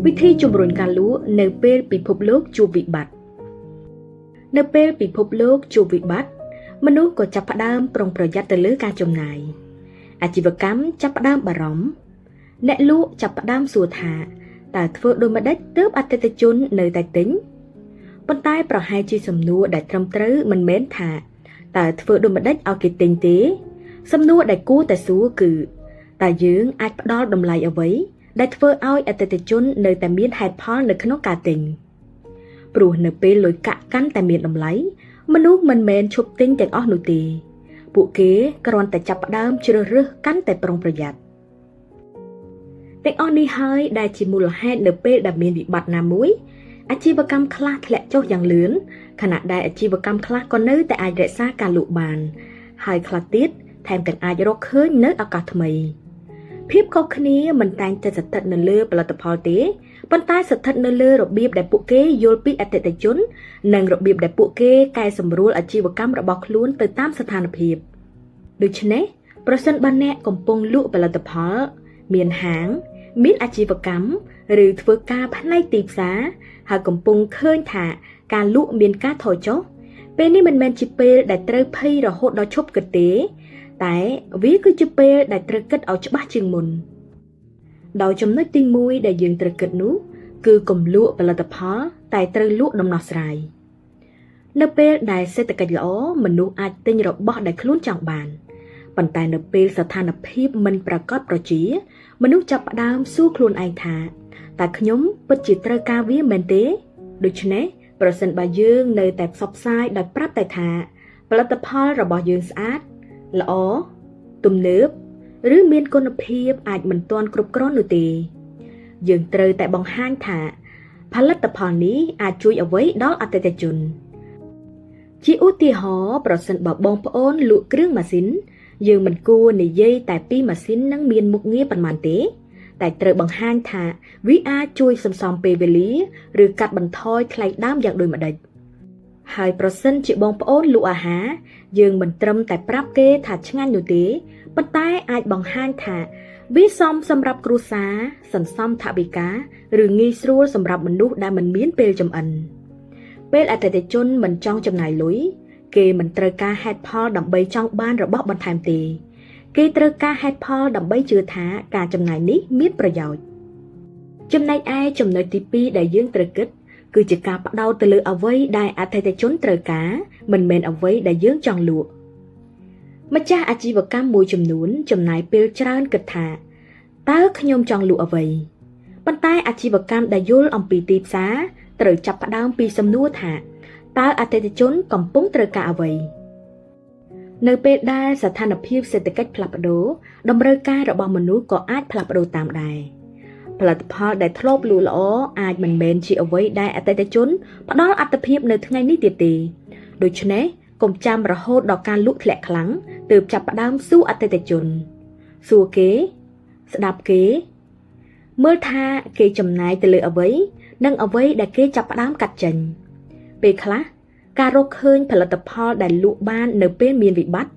វិធីជំរុញការលក់នៅពេលពិភពលោកជួបវិបត្តិនៅពេលពិភពលោកជួបវិបត្តិមនុស្សក៏ចាប់ផ្ដើមប្រុងប្រយ័ត្នទៅលើការចំណាយអាជីវកម្មចាប់ផ្ដើមបារម្ភអ្នកលក់ចាប់ផ្ដើមសួរថាតើធ្វើដូចម្ដេចទើបអតិថិជននៅតែទិញប៉ុន្តែប្រហែលជាសំណួរដែលត្រឹមត្រូវមិនមែនថាតើធ្វើដូចម្ដេចឲ្យគេទិញទេសំណួរដែលគួរតែសួរគឺតើយើងអាចផ្ដល់តម្លៃអ្វីដែលធ្វើឲ្យអតិថិជននៅតែមានហេតុផលនៅក្នុងការទិញព្រោះនៅពេលលុយកាក់កាន់តែមានតម្លៃមនុស្សមិនមែនឈប់ទិញទាំងអស់នោះទេពួកគេគ្រាន់តែចាប់ផ្ដើមជ្រើសរើសកាន់តែប្រុងប្រយ័ត្នទាំងអស់នេះហើយដែលជាមូលហេតុនៅពេលដែលមានវិបត្តិណាមួយអាជីវកម្មខ្លះធ្លាក់ចុះយ៉ាងលឿនខណៈដែលអាជីវកម្មខ្លះក៏នៅតែអាចរក្សាការលក់បានហើយខ្លះទៀតថែមទាំងអាចរកឃើញនៅឱកាសថ្មីភាពខុសគ្នាមិនតែងតែស្ថិតនៅលើផលិតផលទេប៉ុន្តែស្ថិតនៅលើរបៀបដែលពួកគេយល់ពីអតិថិជននិងរបៀបដែលពួកគេកែសម្រួលអាជីវកម្មរបស់ខ្លួនទៅតាមស្ថានភាពដូច្នេះប្រសិនបើអ្នកកំពុងលក់ផលិតផលមានហាងមានអាជីវកម្មឬធ្វើការផ្នែកទីផ្សារហើយកំពុងឃើញថាការលក់មានការថយចុះពេលនេះមិនមែនជាពេលដែលត្រូវភ័យរហូតដល់ឈប់គិតទេតែវាគឺជាពេលដែលត្រូវគិតឲ្យច្បាស់ជាងមុនដោយចំណុចទី1ដែលយើងត្រូវគិតនោះគឺកុំលក់ផលិតផលតែត្រូវលក់ដំណោះស្រាយនៅពេលដែលសេដ្ឋកិច្ចល្អមនុស្សអាចទិញរបស់ដែលខ្លួនចង់បានប៉ុន្តែនៅពេលស្ថានភាពមិនប្រាកដប្រជាមនុស្សចាប់ផ្ដើមសួរខ្លួនឯងថាតើខ្ញុំពិតជាត្រូវការវាមែនទេដូច្នេះប្រសិនបើយើងនៅតែផ្សព្វផ្សាយដោយប្រាប់តែថាផលិតផលរបស់យើងស្អាតល្អទំនើបឬមានគុណភាពអាចមិនទាន់គ្រប់គ្រាន់នោះទេយើងត្រូវតែបង្ហាញថាផលិតផលនេះអាចជួយអ្វីដល់អតិថិជនជាឧទាហរណ៍ប្រសិនបើបងប្អូនលក់គ្រឿងម៉ាស៊ីនយើងមិនគួរនិយាយតែពីម៉ាស៊ីននឹងមានមុខងារប៉ុន្មានទេតែត្រូវបង្ហាញថាវាអាចជួយសន្សំពេលវេលាឬកាត់បន្ថយថ្លៃដើមយ៉ាងដូចម្តេចហើយប្រសិនជាបងប្អូនលក់អាហារយើងមិនត្រឹមតែប្រាប់គេថាឆ្ងាញ់នោះទេប៉ុន្តែអាចបង្ហាញថាវាសមសម្រាប់គ្រួសារសន្សំថវិកាឬងាយស្រួលសម្រាប់មនុស្សដែលមិនមានពេលចម្អិនពេលអតិថិជនមិនចង់ចំណាយលុយគេមិនត្រូវការហេតុផលដើម្បីចង់បានរបស់បន្ថែមទេគេត្រូវការហេតុផលដើម្បីជឿថាការចំណាយនេះមានប្រយោជន៍ចំណែកឯចំណុចទី2ដែលយើងត្រូវគិតគឺជាការផ្ដោតទៅលើអ្វីដែលអតិថិជនត្រូវការមិនមែនអ្វីដែលយើងចង់លក់ម្ចាស់អាជីវកម្មមួយចំនួនចំណាយពេលច្រើនគិតថាតើខ្ញុំចង់លក់អ្វីប៉ុន្តែអាជីវកម្មដែលយល់អំពីទីផ្សារត្រូវចាប់ផ្ដើមពីសំណួរថាតើអតិថិជនកំពុងត្រូវការអ្វីនៅពេលដែលស្ថានភាពសេដ្ឋកិច្ចផ្លាស់ប្ដូរតម្រូវការរបស់មនុស្សក៏អាចផ្លាស់ប្ដូរតាមដែរផលិតផលដែលធ្លាប់លក់ល្អអាចមិនមែនជាអ្វីដែលអតិថិជនផ្ដល់អត្ថភាពនៅថ្ងៃនេះទៀតទេដូច្នេះកុំចាំរហូតដល់ការលក់ធ្លាក់ខ្លាំងទើបចាប់ផ្ដើមសួរអតិថិជនសួរគេស្ដាប់គេមើលថាគេចំណាយទៅលើអ្វីនិងអ្វីដែលគេចាប់ផ្ដើមកាត់ចេញពេលខ្លះការរកឃើញផលិតផលដែលលក់បាននៅពេលមានវិបត្តិ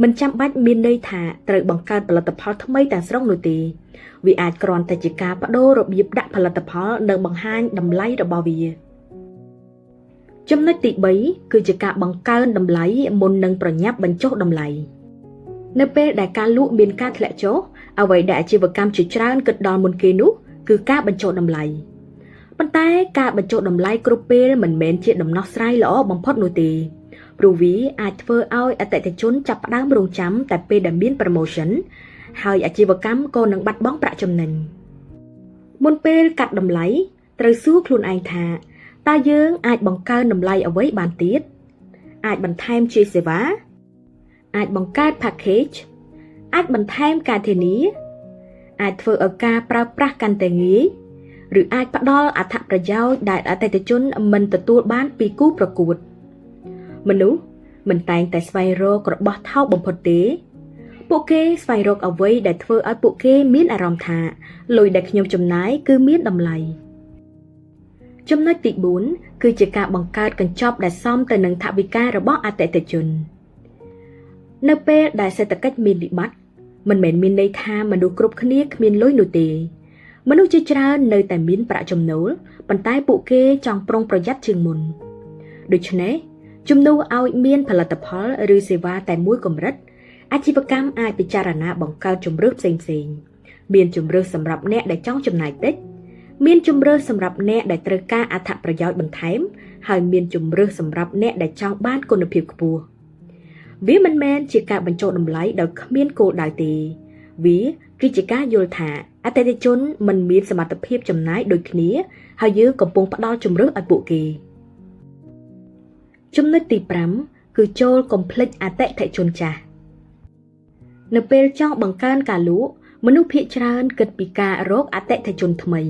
មិនចាំបាច់មានន័យថាត្រូវបង្កើតផលិតផលថ្មីទាំងស្រុងនោះទេវាអាចគ្រាន់តែជាការបដូររបៀបដាក់ផលិតផលនិងបង្ហាញតម្លៃរបស់វាចំណុចទី3គឺជាការបង្កើនតម្លៃមុននឹងប្រញាប់បញ្ចុះតម្លៃនៅពេលដែលការលក់មានការធ្លាក់ចុះអ្វីដែលអាជីវកម្មជាច្រើនគិតដល់មុនគេនោះគឺការបញ្ចុះតម្លៃប៉ុន្តែការបញ្ចុះតម្លៃគ្រប់ពេលមិនមែនជាដំណោះស្រាយល្អបំផុតនោះទេព្រោះវាអាចធ្វើឲ្យអតិថិជនចាប់ផ្ដើមរងចាំតែពេលដែលមាន promotion ហើយអាជីវកម្មក៏នឹងបាត់បង់ប្រាក់ចំណេញមុនពេលកាត់តម្លៃត្រូវសួរខ្លួនឯងថាតើយើងអាចបង្កើនតម្លៃអ្វីបានទៀតអាចបន្ថែមជាសេវាអាចបង្កើត package អាចបន្ថែមការធានាអាចធ្វើឲ្យការប្រើប្រាស់កាន់តែងាយឬអាចផ្ដល់អត្ថប្រយោជន៍ដែលអតិថិជនមិនទទួលបានពីគូប្រកួតមនុស្សមិនតែងតែស្វែងរករបស់ថោកបំផុតទេពួកគេស្វែងរកអ្វីដែលធ្វើឲ្យពួកគេមានអារម្មណ៍ថាលុយដែលខ្ញុំចំណាយគឺមានតម្លៃចំណុចទី4គឺជាការបង្កើតកញ្ចប់ដែលសមទៅនឹងថវិការបស់អតិថិជននៅពេលដែលសេដ្ឋកិច្ចមានវិបត្តិមិនមែនមានន័យថាមនុស្សគ្រប់គ្នាគ្មានលុយនោះទេ មនុស្សជាច្រើននៅតែមានប្រាក់ចំណូលប៉ុន្តែពួកគេចង់ប្រុងប្រយ័ត្នជាងមុនដូច្នេះជំនួសឲ្យមានផលិតផលឬសេវាតែមួយកម្រិតអាជីវកម្មអាចពិចារណាបង្កើតជម្រើសផ្សេងៗមានជម្រើសសម្រាប់អ្នកដែលចង់ចំណាយតិចមានជម្រើសសម្រាប់អ្នកដែលត្រូវការអត្ថប្រយោជន៍បន្ថែមហើយមានជម្រើសសម្រាប់អ្នកដែលចង់បានគុណភាពខ្ពស់វាមិនមែនជាការបញ្ចុះតម្លៃដោយគ្មានគោលដៅទេវាគឺជាការយល់ថាអតិថិជនមិនមានសមត្ថភាពចំណាយដូចគ្នាហើយយើងកំពុងផ្ដល់ជម្រើសឲ្យពួកគេចំណុចទី5គឺចូលកុំភ្លេចអតិថិជនចាស់នៅពេលចង់បង្កើនការលក់មនុស្សភាគច្រើនគិតពីការរកអតិថិជនថ្មី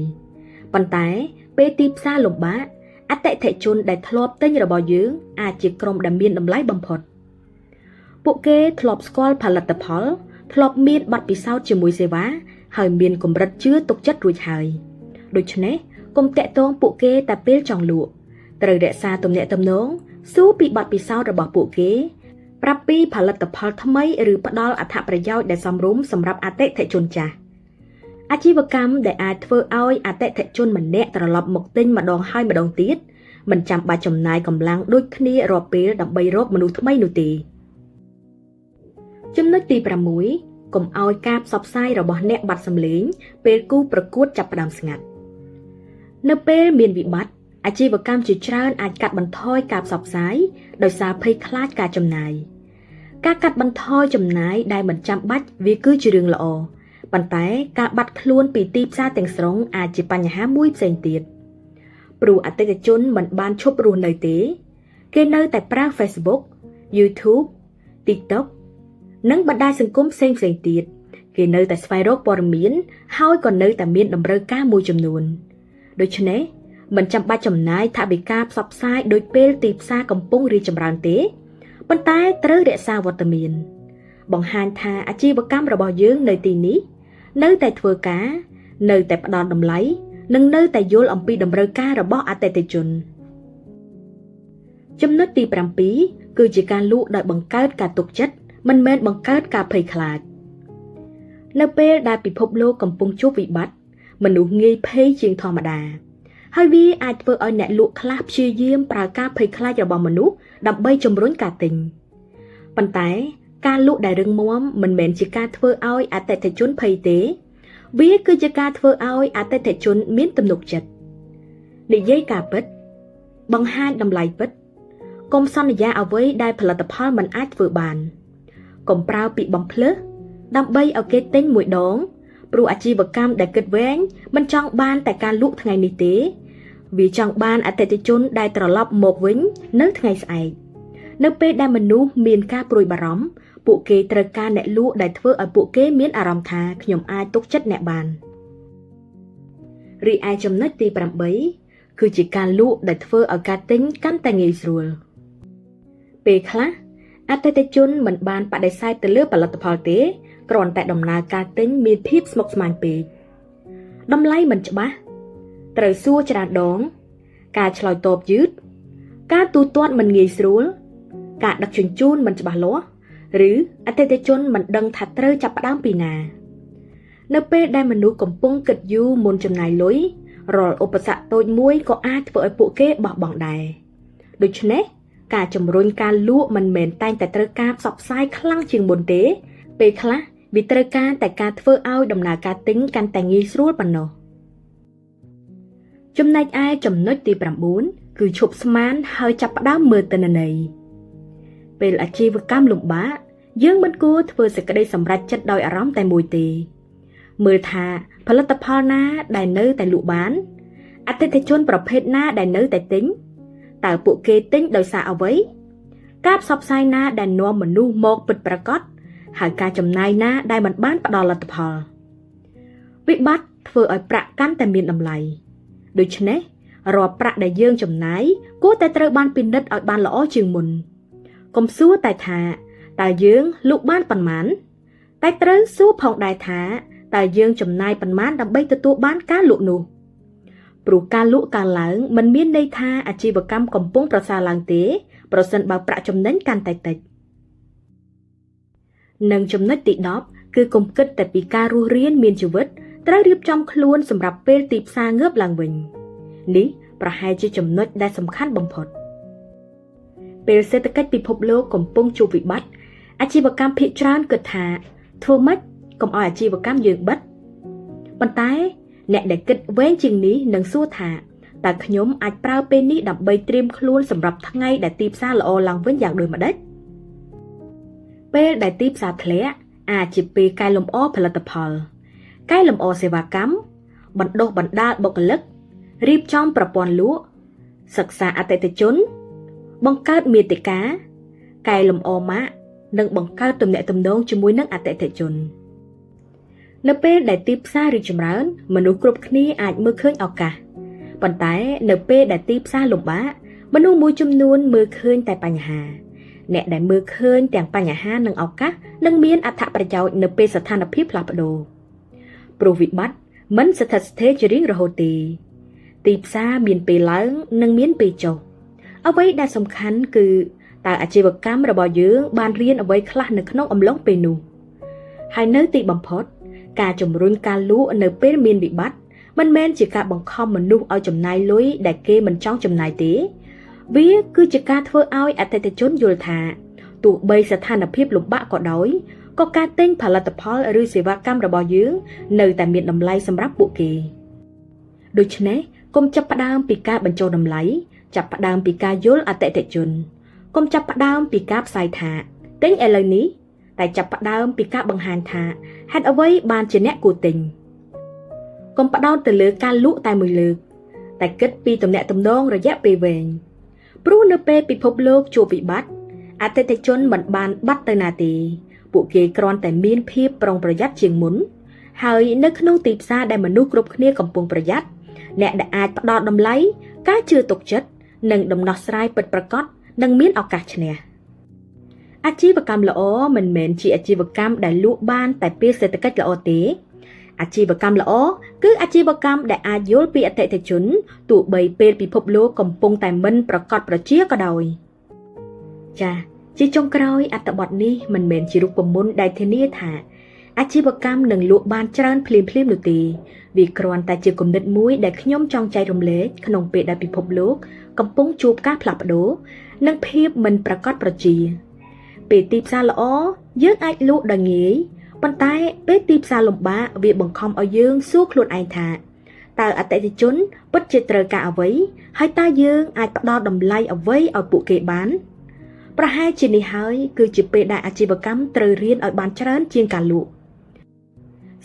ប៉ុន្តែពេលទីផ្សារលំបាកអតិថិជនដែលធ្លាប់ទិញរបស់យើងអាចជាក្រុមដែលមានតម្លៃបំផុតពួកគេធ្លាប់ស្គាល់ផលិតផលធ្លាប់មានបទពិសោធន៍ជាមួយសេវាហើយមានកម្រិតជឿទុកចិត្តរួចហើយដូច្នេះកុំតាក់ទងពួកគេតែពេលចង់លក់ត្រូវរក្សាទំនាក់ទំនងសួរពីបទពិសោធន៍របស់ពួកគេប្រាប់ពីផលិតផលថ្មីឬផ្ដល់អត្ថប្រយោជន៍ដែលសមរម្យសម្រាប់អតិថិជនចាស់អាជីវកម្មដែលអាចធ្វើឲ្យអតិថិជនម្នាក់ត្រឡប់មកទិញម្ដងហើយម្ដងទៀតមិនចាំបាច់ចំណាយកម្លាំងដូចគ្នារាល់ពេលដើម្បីរកមនុស្សថ្មីនោះទេចំណុចទី6កុំឲ្យការផ្សព្វផ្សាយរបស់អ្នកបាត់សម្លេងពេលគូប្រកួតចាប់ផ្ដើមស្ងាត់នៅពេលមានវិបត្តិអាជីវកម្មជាច្រើនអាចកាត់បន្ថយការផ្សព្វផ្សាយដោយសារភ័យខ្លាចការចំណាយការកាត់បន្ថយចំណាយដែលមិនចាំបាច់វាគឺជារឿងល្អប៉ុន្តែការបាត់ខ្លួនពីទីផ្សារទាំងស្រុងអាចជាបញ្ហាមួយផ្សេងទៀតព្រោះអតិថិជនមិនបានឈប់រស់នៅទេគេនៅតែប្រើ Facebook YouTube TikTok និងបណ្ដាញសង្គមផ្សេងៗទៀតគេនៅតែស្វែងរកព័ត៌មានហើយក៏នៅតែមានតម្រូវការមួយចំនួនដូច្នេះមិនចាំបាច់ចំណាយថវិកាផ្សព្វផ្សាយដូចពេលទីផ្សារកំពុងរីកចម្រើនទេប៉ុន្តែត្រូវរក្សាវត្តមានបង្ហាញថាអាជីវកម្មរបស់យើងនៅទីនេះនៅតែធ្វើការនៅតែផ្ដល់តម្លៃនិងនៅតែយល់អំពីតម្រូវការរបស់អតិថិជនចំណុចទី7គឺជាការលក់ដោយបង្កើតការទុកចិត្តមិនមែនបង្កើតការភ័យខ្លាចនៅពេលដែលពិភពលោកកំពុងជួបវិបត្តិមនុស្សងាយភ័យជាងធម្មតាហើយវាអាចធ្វើឲ្យអ្នកលក់ខ្លះព្យាយាមប្រើការភ័យខ្លាចរបស់មនុស្សដើម្បីជំរុញការទិញប៉ុន្តែការលក់ដែលរឹងមាំមិនមែនជាការធ្វើឲ្យអតិថិជនភ័យទេវាគឺជាការធ្វើឲ្យអតិថិជនមានទំនុកចិត្តនិយាយការពិតបង្ហាញតម្លៃពិតកុំសន្យាអ្វីដែលផលិតផលមិនអាចធ្វើបានកុំប្រើពាក្យបំភ្លើសដើម្បីឲ្យគេទិញមួយដងព្រោះអាជីវកម្មដែលគិតវែងមិនចង់បានតែការលក់ថ្ងៃនេះទេវាចង់បានអតិថិជនដែលត្រឡប់មកវិញនៅថ្ងៃស្អែកនៅពេលដែលមនុស្សមានការព្រួយបារម្ភពួកគេត្រូវការអ្នកលក់ដែលធ្វើឲ្យពួកគេមានអារម្មណ៍ថាខ្ញុំអាចទុកចិត្តអ្នកបានរីឯចំណុចទី8គឺជាការលក់ដែលធ្វើឲ្យការទិញកាន់តែងាយស្រួលពេលខ្លះអតិថិជនមិនបានបដិសេធទៅលើផលិតផលទេគ្រាន់តែដំណើរការទិញមានភាពស្មុគស្មាញពេកតម្លៃមិនច្បាស់ត្រូវសួរច្រើនដងការឆ្លើយតបយឺតការទូទាត់មិនងាយស្រួលការដឹកជញ្ជូនមិនច្បាស់លាស់ឬអតិថិជនមិនដឹងថាត្រូវចាប់ផ្ដើមពីណានៅពេលដែលមនុស្សកំពុងគិតយូរមុនចំណាយលុយរាល់ឧបសគ្គតូចមួយក៏អាចធ្វើឲ្យពួកគេបោះបង់ដែរដូច្នេះការជំរុញការលក់មិនមែនតែងតែត្រូវការផ្សព្វផ្សាយខ្លាំងជាងមុនទេពេលខ្លះវាត្រូវការតែការធ្វើឲ្យដំណើរការទិញកាន់តែងាយស្រួលប៉ុណ្ណោះចំណែកឯចំណុចទី9គឺឈប់ស្មានហើយចាប់ផ្ដើមមើលទិន្នន័យពេលអាជីវកម្មលំបាកយើងមិនគួរធ្វើសេចក្តីសម្រេចចិត្តដោយអារម្មណ៍តែមួយទេមើលថាផលិតផលណាដែលនៅតែលក់បានអតិថិជនប្រភេទណាដែលនៅតែទិញតើពួកគេទិញដោយសារអ្វីការផ្សព្វផ្សាយណាដែលនាំមនុស្សមកពិតប្រាកដហើយការចំណាយណាដែលមិនបានផ្ដល់លទ្ធផលវិបត្តិធ្វើឲ្យប្រាក់កាន់តែមានតម្លៃដូច្នេះរាល់ប្រាក់ដែលយើងចំណាយគួរតែត្រូវបានពិនិត្យឲ្យបានល្អជាងមុនកុំសួរតែថាតើយើងលក់បានប៉ុន្មានតែត្រូវសួរផងដែរថាតើយើងចំណាយប៉ុន្មានដើម្បីទទួលបានការលក់នោះព្រោះការលក់កើនឡើងមិនមានន័យថាអាជីវកម្មកំពុងប្រសើរឡើងទេប្រសិនបើប្រាក់ចំណេញកាន់តែតិចនិងចំណុចទី10គឺកុំគិតតែពីការរស់រានមានជីវិត ត្រូវរៀបចំខ្លួនសម្រាប់ពេលទីផ្សារងើបឡើងវិញនេះប្រហែលជាចំណុចដែលសំខាន់បំផុតពេលសេដ្ឋកិច្ចពិភពលោកកំពុងជួបវិបត្តិអាជីវកម្មភាគច្រើនគិតថាធ្វើម៉េចកុំឲ្យអាជីវកម្មយើងបិទប៉ុន្តែអ្នកដែលគិតវែងជាងនេះនឹងសួរថាតើខ្ញុំអាចប្រើពេលនេះដើម្បីត្រៀមខ្លួនសម្រាប់ថ្ងៃដែលទីផ្សារល្អឡើងវិញយ៉ាងដូចម្តេចពេលដែលទីផ្សារធ្លាក់អាចជាពេលកែលម្អផលិតផលកែលម្អសេវាកម្មបណ្ដុះបណ្ដាលបុគ្គលិករៀបចំប្រព័ន្ធលក់សិក្សាអតិថិជនបង្កើតមាតិកាកែលម្អម៉ាកនិងបង្កើតទំនាក់ទំនងជាមួយនឹងអតិថិជននៅពេលដែលទីផ្សាររីកចម្រើនមនុស្សគ្រប់គ្នាអាចមើលឃើញឱកាសប៉ុន្តែនៅពេលដែលទីផ្សារលំបាកមនុស្សមួយចំនួនមើលឃើញតែបញ្ហាអ្នកដែលមើលឃើញទាំងបញ្ហានិងឱកាសនឹងមានអត្ថប្រយោជន៍នៅពេលស្ថានភាពផ្លាស់ប្ដូរព្រោះវិបត្តិមិនស្ថិតស្ថេរជារៀងរហូតទេទីផ្សារមានពេលឡើងនិងមានពេលចុះអ្វីដែលសំខាន់គឺតើអាជីវកម្មរបស់យើងបានរៀនអ្វីខ្លះនៅក្នុងអំឡុងពេលនោះហើយនៅទីបំផុតការជំរុញការលក់នៅពេលមានវិបត្តិមិនមែនជាការបង្ខំមនុស្សឲ្យចំណាយលុយដែលគេមិនចង់ចំណាយទេវាគឺជាការធ្វើឲ្យអតិថិជនយល់ថាទោះបីស្ថានភាពលំបាកក៏ដោយក៏ការទិញផលិតផលឬសេវាកម្មរបស់យើងនៅតែមានតម្លៃសម្រាប់ពួកគេដូច្នេះកុំចាប់ផ្ដើមពីការបញ្ចុះតម្លៃចាប់ផ្ដើមពីការយល់អតិថិជនកុំចាប់ផ្ដើមពីការផ្សាយថាទិញឥឡូវនេះតែចាប់ផ្ដើមពីការបង្ហាញថាហេតុអ្វីបានជាអ្នកគួរទិញកុំផ្ដោតទៅលើការលក់តែមួយលើកតែគិតពីទំនាក់ទំនងរយៈពេលវែងព្រោះនៅពេលពិភពលោកជួបវិបត្តិអតិថិជនមិនបានបាត់ទៅណាទេពួកគេគ្រាន់តែមានភាពប្រុងប្រយ័ត្នជាងមុនហើយនៅក្នុងទីផ្សារដែលមនុស្សគ្រប់គ្នាកំពុងប្រយ័ត្នអ្នកដែលអាចផ្ដល់តម្លៃការជឿទុកចិត្តនិងដំណោះស្រាយពិតប្រាកដនឹងមានឱកាសឈ្នះអាជីវកម្មល្អមិនមែនជាអាជីវកម្មដែលលក់បានតែពេលសេដ្ឋកិច្ចល្អទេអាជីវកម្មល្អគឺអាជីវកម្មដែលអាចយល់ពីអតិថិជនទោះបីពេលពិភពលោកកំពុងតែមិនប្រកបប្រជាក៏ដោយចា៎ជាចុងក្រោយអត្ថបទនេះមិនមែនជារូបមន្តដែលធានាថាអាជីវកម្មនឹងលក់បានច្រើនភ្លាមៗនោះទេវាគ្រាន់តែជាគំនិតមួយដែលខ្ញុំចង់ចែករំលែកក្នុងពេលដែលពិភពលោកកំពុងជួបការផ្លាស់ប្ដូរនិងភាពមិនប្រាកដប្រជាពេលទីផ្សារល្អយើងអាចលក់ដោយងាយប៉ុន្តែពេលទីផ្សារលំបាកវាបង្ខំឲ្យយើងសួរខ្លួនឯងថាតើអតិថិជនពិតជាត្រូវការអ្វីហើយតើយើងអាចផ្ដល់តម្លៃអ្វីឲ្យពួកគេបានប្រហែលជានេះហើយគឺជាពេលដែលអាជីវកម្មត្រូវរៀនឲ្យបានច្រើនជាងការលក់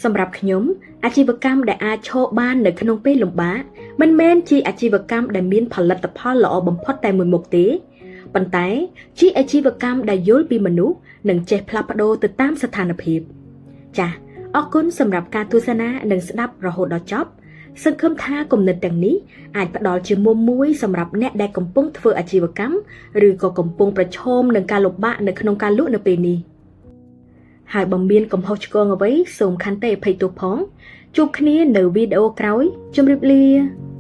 សម្រាប់ខ្ញុំអាជីវកម្មដែលអាចឈរបាននៅក្នុងពេលលំបាកមិនមែនជាអាជីវកម្មដែលមានផលិតផលល្អបំផុតតែមួយមុខទេប៉ុន្តែជាអាជីវកម្មដែលយល់ពីមនុស្សនិងចេះផ្លាស់ប្ដូរទៅតាមស្ថានភាពចាសអរគុណសម្រាប់ការទស្សនានិងស្ដាប់រហូតដល់ចប់សង្ឃឹមថាគំនិតទាំងនេះអាចផ្ដល់ជាមុំមួយសម្រាប់អ្នកដែលកំពុងធ្វើអាជីវកម្មឬក៏កំពុងប្រឈមនឹងការលំបាកនៅក្នុងការលក់នៅពេលនេះហើយបើមានកំហុសឆ្គងអ្វីសូមខន្តីអភ័យទោសផងជួបគ្នានៅវីដេអូក្រោយជម្រាបលា។